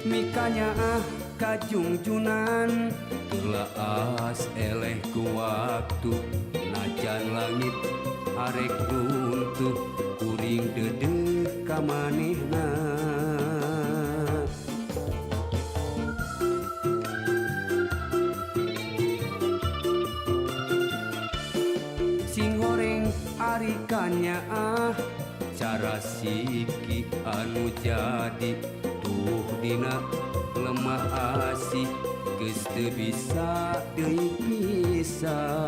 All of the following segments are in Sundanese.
Mikanyaah kajungjunan teu laas eleh ku waktu najan langit arek runtuh kuring deudeuh ka manehna. Sing horeng ari kanyaah cara siki anu jadi tuh dina lemah asih geus teu bisa deui pisah.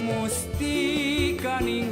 Mustika ning